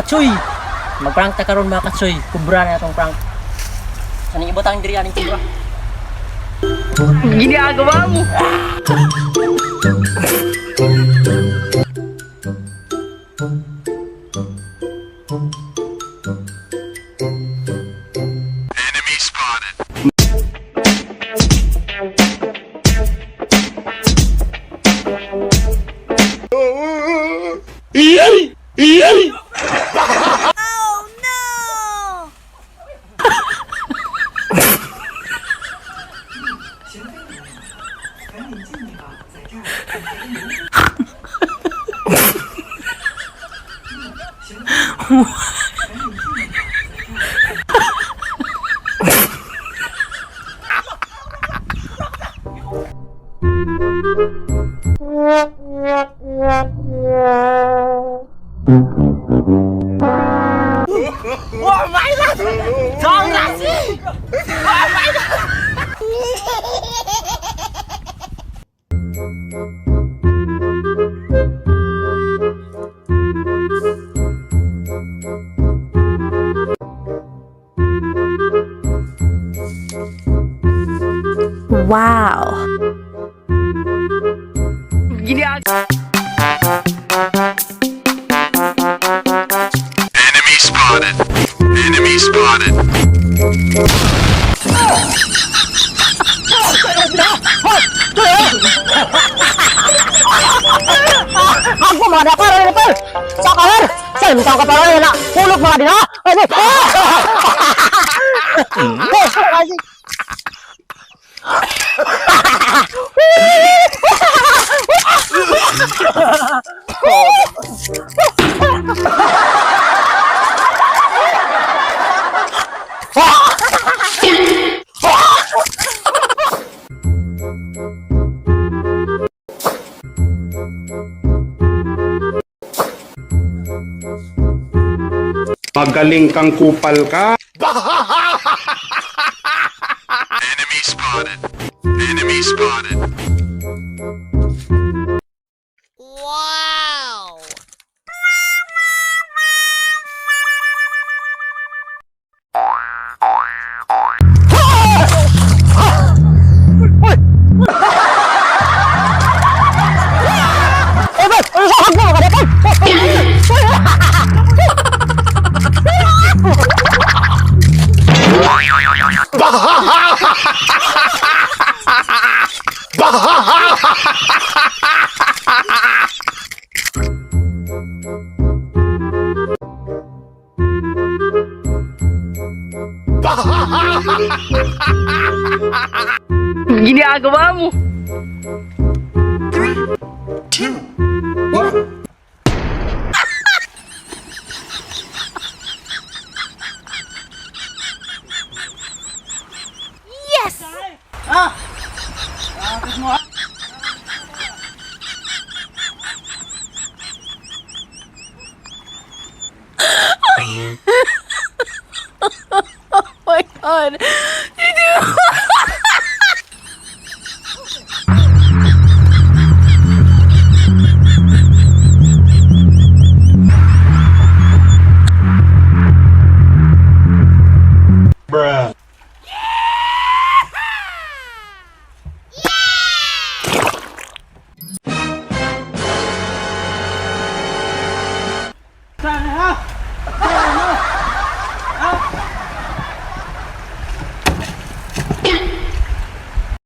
Katsoy! Magprank ta karon, mga katsoy. Kubra na atong prank. Aning ibutang diri aning kubra. Ginagawa mo. Enemy spotted. Wow. Ginagawa. Enemy spotted. Enemy spotted. Ako mga dapar ano pa. Sa kahar. Sa imong ka para na. Hulog mga dinha. Ano? Magaling kang kupal ka. Enemy spotted. Enemy spotted. Eh, boy, ano sa hagmo mga dapar? Ginagawa mo. 2, 1. Yes! Oh my God. Bruh. Sana ha. Sana.